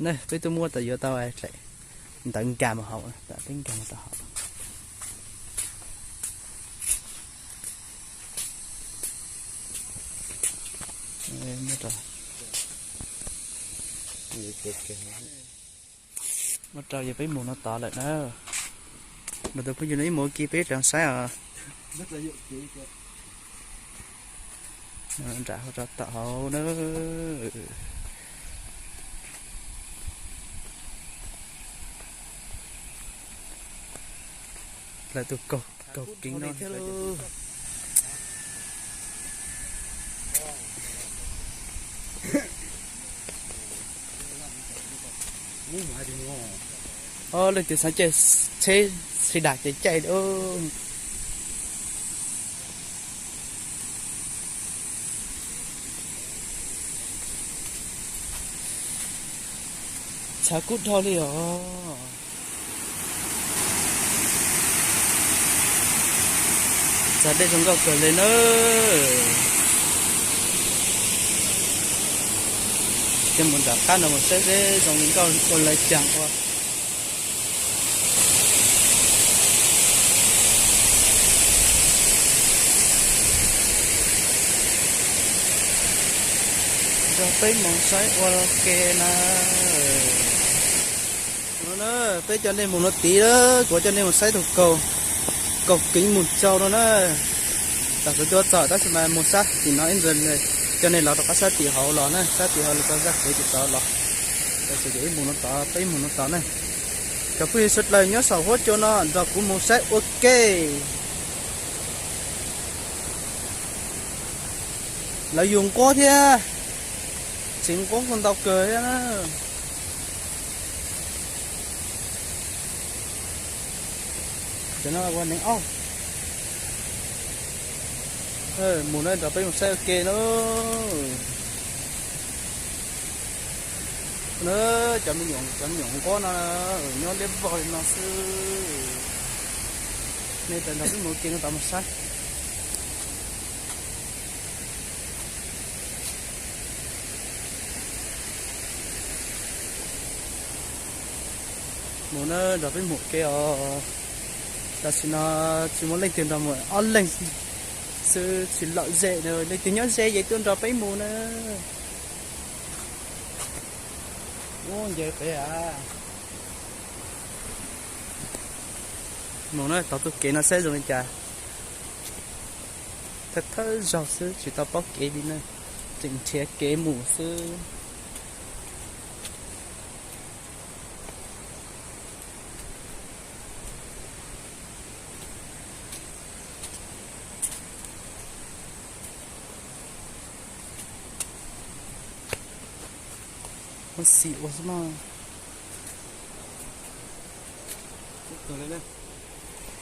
Ne, peb twb muab tau yuav tau ntawd nkag mus hauv, peb nkag mus tau hauv. Muab rau yog peb mus no tod lawm na. Mas tus phooj ywg no ib mus ua ke peb rov saib os. Nram hauv rau tom hauv na. Lawv tus kaug, kaug kev no. Leej twg xav caij tsheb xi das ces caij. Tshav kub dhau li os. Txog dej zoo nkauj kawg li na. Ces mus nram qab no mus saib seb zoo li nkauj ua li cas ua. Nrog peb mus saib ua ke na. No na, peb coj nej mus no tid, kuv coj nej mus saib tus kaug, kaug kev mus tsau no na. Tam sim no txog tab sis mas mus sab tim no ib ntsis, coj nej los rau qab sab tim hauv los na, sab tim hauv los txog zaj kev tim tod los. Tam sim no ib mus no tod, peb mus no tod na. Cov phooj ywg sawv daws nyob saum huab cua no nrog kuv mus saib ua ke. Lawv yug nquab thiab, tsev nquab kuj ntau kawg thiab na. Cov no ua neeg auj. Mus na, nrog peb mus saib ua ke na. Na, cov me nyuam, cov me nyuam nquab no nyob liab vog li no xwb. Nej tau nrog peb mus ua ke no tod mus saib. Mus na, nrog peb mus ua ke os. Tam sim no tsis muaj leej twg nrog mus, ob leeg xwb tsis lom zem, leej twg nyob ze ces tuaj nrog peb mus na. Ub, nce pem a. Mus na, tau tus kev no saib zoo li cas. Thawj thawj zaug xwb tsis tau paub kev li na, tseem nrhiav kev mus xwb. Muab xim ua xwb no.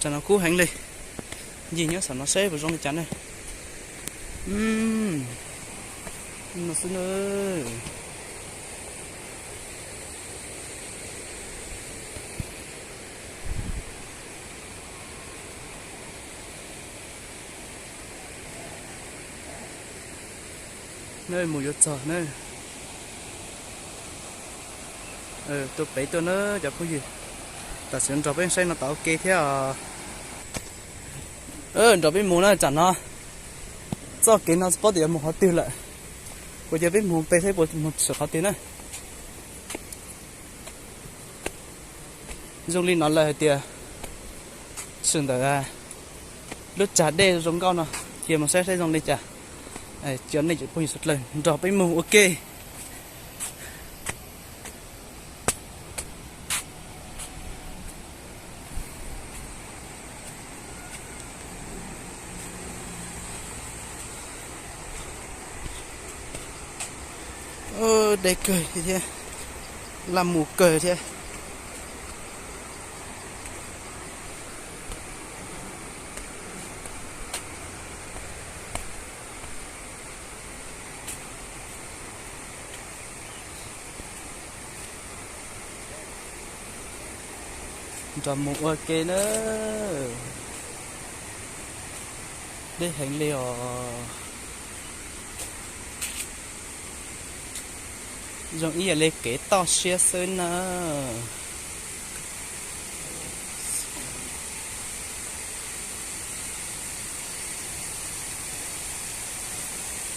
Tam no kub heev li, ncig nyob saum no saib puas zoo li cas ne. No xwb na. Nej mus yuav txog na. Tuaj pem tuaj na cov phooj ywg. Tam sim nrog peb saib no tod ua ke thiab os. Nrog peb mus na, tsam no txoj kev no tsis paub tias yuav mus qhov twg lawm. Kuv cia peb mus pem saib puas mus txog qhov twg na. Zoo li no lawm hais tias tshwm ntawm lub tsag dej zoo nkauj no, cia mus saib saib zoo li cas. Cov nej cov phooj ywg sawv daws nrog peb mus ua ke. Deb kawg thiab, laj mus kawg thiab. Nrog mus ua ke na. Deb heev li os. Zoo ib yam li kev toj siab xwb na.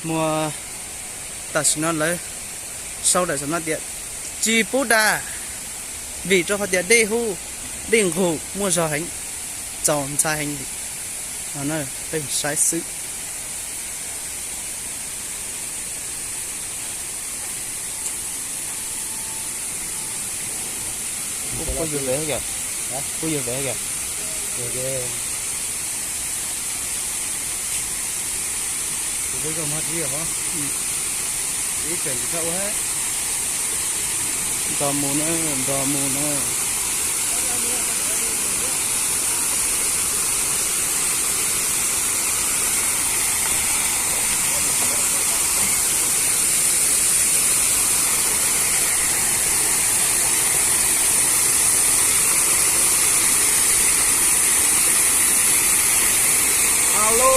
Muaj, tam sim no lawv sau daim saum no tias tsis pub da, vim rau qhov tias dej hub, dej nqus muaj zog heev, txaus ntshai heev li. No peb saib xwb. Puas yog ve kìa? Puas yog ve kìa? Nrog mus na, nrog mus na. Alo.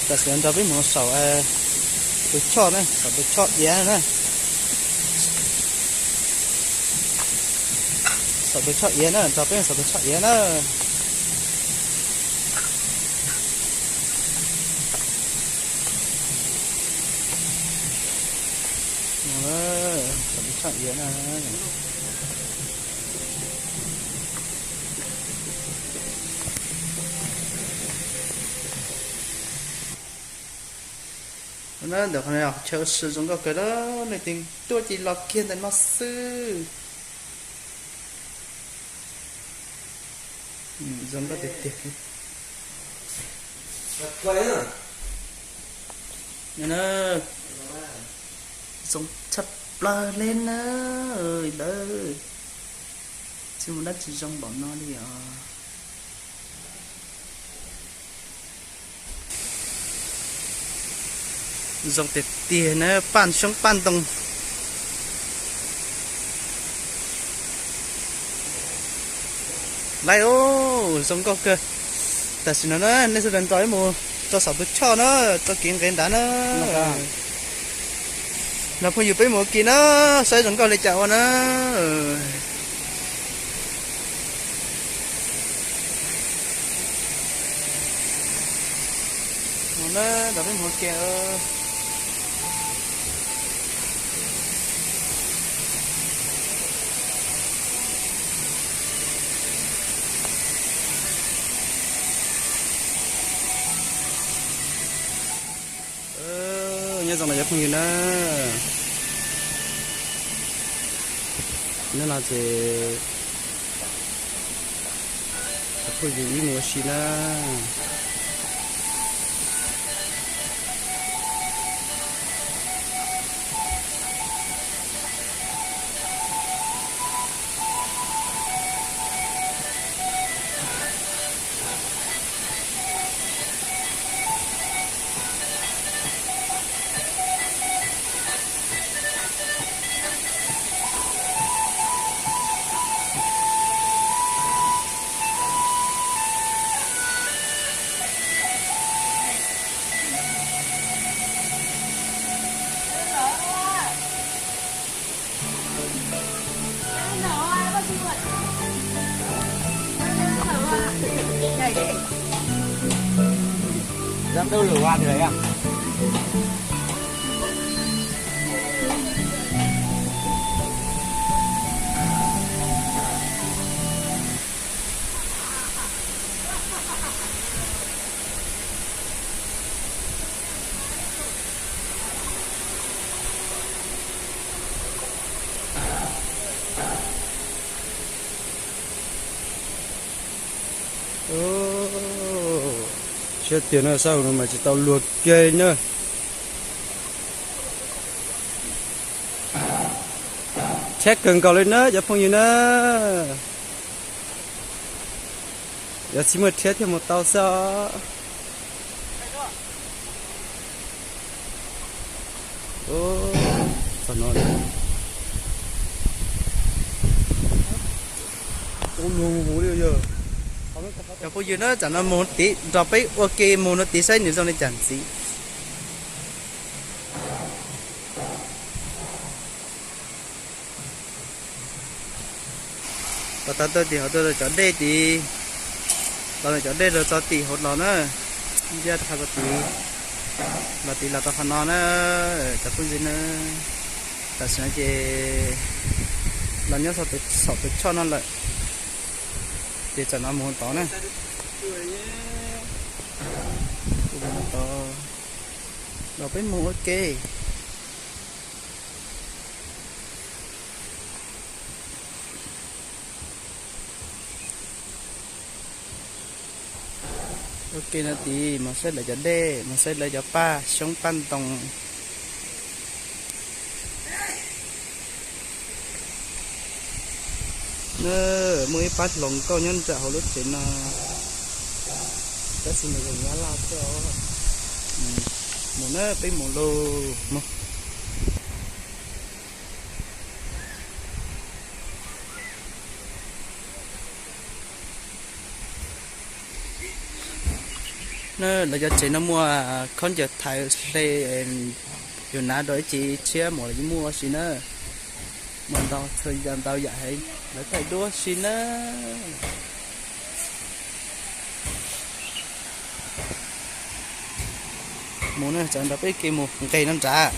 Tam sim no nrog peb mus saum tus choj na, saum tus choj iav na. Saum tus choj iav na, nrog peb saum tus choj iav na. Saum tus choj iav na. Ntawm qhov no chaw ua si zoo nkauj kawg, nej teem tuaj ces los kiag ntawm no xwb. Zoo nkauj tiag tiag. Zoo tshaj plaws li na. Lawv tsis muaj dab tsi zoo npaum no li os. Zoo tiag tiag na, paj xyoob paj ntoo. Laiv, zoo nkauj kawg. Tam sim no na nej sawv daws nrog wb mus rau saum tus choj na, txoj kev nqes nrad na. Nrog phooj ywg peb mus ua ke na, saib zoo nkauj li cas ua na. Nrog peb mus ua ke. Nyob zoo na cov phooj ywg na. Hnub no ces cov phooj ywg wb mus ua si na. Siab tiag na, sab hauv no mas tsis tau luag ke na. Thiab kawg nkaus li na cov phooj ywg na, yog tsis muaj thiab thiaj mus tau xwb os. Txog no, cov phooj ywg na, tsam no mus tid nrog peb ua ke mus no tid saib nws zoo li cas ntxiv. Los tau tuaj tim hauv tuaj cov dej tid, los cov dej los txog tim hauv los na, ncaj tha txog tid, los tid los tau qhov no na, cov phooj ywg na. Tam sim no ces los nyob saum tus choj no lawm, ces tsam no mus tod na. Los peb mus ua ke. Ua ke no tid mus saib lawv cov dej, mus saib lawv cov paj xyoob paj ntoo. Na, muaj ib pab hluas nkauj nyob nram hauv lub tsev no, tab sis nws nyab laj thiab os. Mus na, peb mus lauj, mus. Na, lawv cov tsev no muaj khaub ncaws thaiv hle, yus hnav rau ib ce tshiab mus los yeej muaj ua si na. Muaj ntau txhua yam ntau yam heev, lawv thaij duab si na. Mus na, tsam nrog peb kev mus nqes no nrad.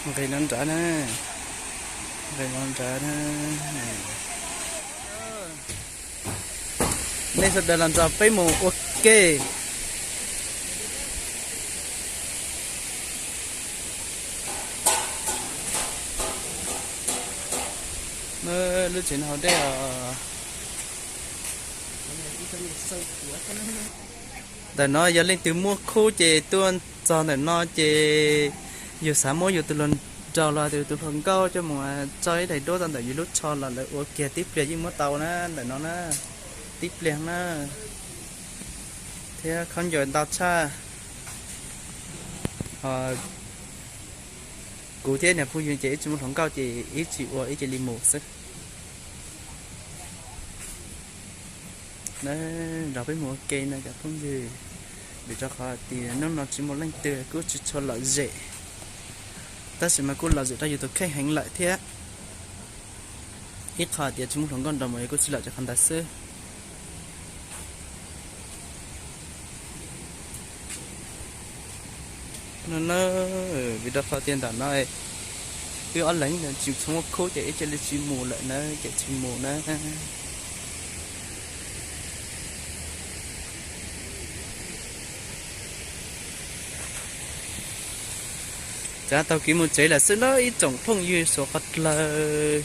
Nqes no nrad na, nqes no nrad na. Nej sawv daws los nrog peb mus ua ke. Lub tsev no hauv dej os. Ntawm no yog leej twg muaj khub ces tuaj txog ntawm no ces yus xav muab yus tus hluas nraug los tus hluas nkauj coj mus tso ib daim duab tau ntawm yus lub tsho los lawv ua kiag tib pliag yeej muab tau na ntawm no na, tib pliag na. Thiab khaub ncaws ntau tshaj. Kuv thiab niag phooj ywg ces ib tsis muaj hluas nkauj ces ib tsis ua ib ce li mus xwb. Nrog peb mus ua ke no cov phooj ywg, vim rau qhov tias hnub no tsis muaj leej twg kuj tsis tshua lom zem, tab sis mas kuj lom zem rau yus tus kheej heev lawm thiab. Ib qho tias tsis muaj hluas nkauj nrog mus kuj tsis lom zem qhov ntawd xwb. No na, vim rau qhov tias ntawm no wb ob leeg tsis tshua muaj khub ces ib ce li tsis mus lawm na, ces tsis mus na. Cav taug kev mus tsev lawm xwb na ib tsoom phooj ywg suav qhov dlawg.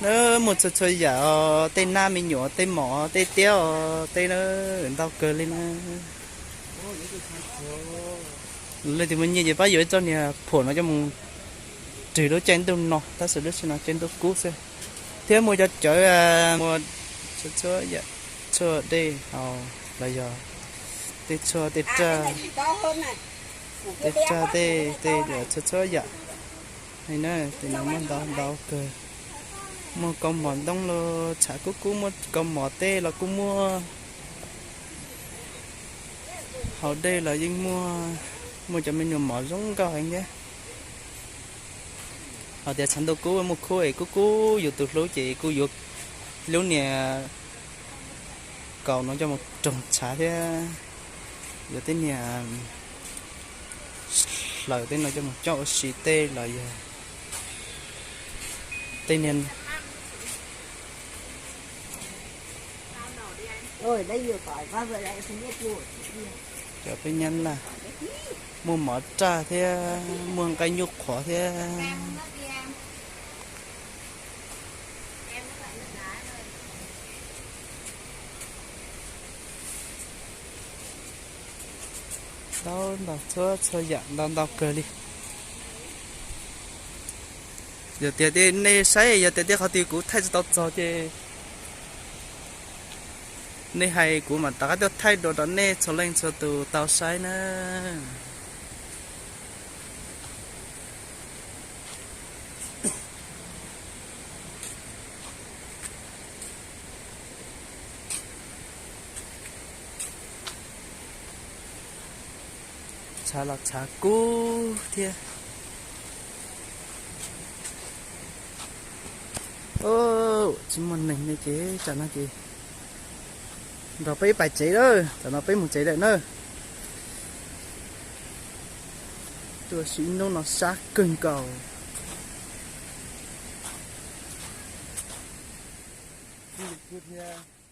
Na, muaj txhua txhua yam os, tej nab me nyuam, tej mov, tej tiab os, tej na, ntau kawg li na. Leej twg muaj nyiaj ces pab yuav ib txoj niag phuam no coj mus rwg lub caij ntuj no, tab sis lub sij no caij ntuj kub xwb. Thiab muaj cov cawv, muaj txhua txhua yam, tshuaj dej haus los yog tej tshuaj tej raj, tej raj tej tej txhua txhua yam. Tej no muaj ntau ntau kawg. Muaj kaus mom ntoo los tshav kub kub, muaj kaus mom tej los kuj muaj. Haus dej los yeej muaj, muaj cov me nyuam mov zoo nkauj heev thiab. Hos tias tshav ntuj kub muaj khub es kuj kub yus tus hlub ces kuj yuav lub niag kaus no coj mus roog tshav thiab yuav tej niag hlaws tej no coj mus coj ua si tej los yog Tej niag cov peb nyab na, muaj mov raj thiab, muaj nqaij nyuj qhuav thiab. Ntau ntau, txhua txhua yam ntau ntau kawg li. Yog tias nej saib, yog tias tej qhov twg kuv thaij tsis tau txog ces nej hais kuv mam rov qab tuaj thaij dua rau nej txhua leej txhua tus tau saib na. Tshav los tshav kub thiab. Tsis muaj neeg ne ces tsam no ces nrog peb ib pais tsev lawm, tsam no peb mus tsev lawm na. Tuaj sim ib hnub no sab kawg nkaus thiab.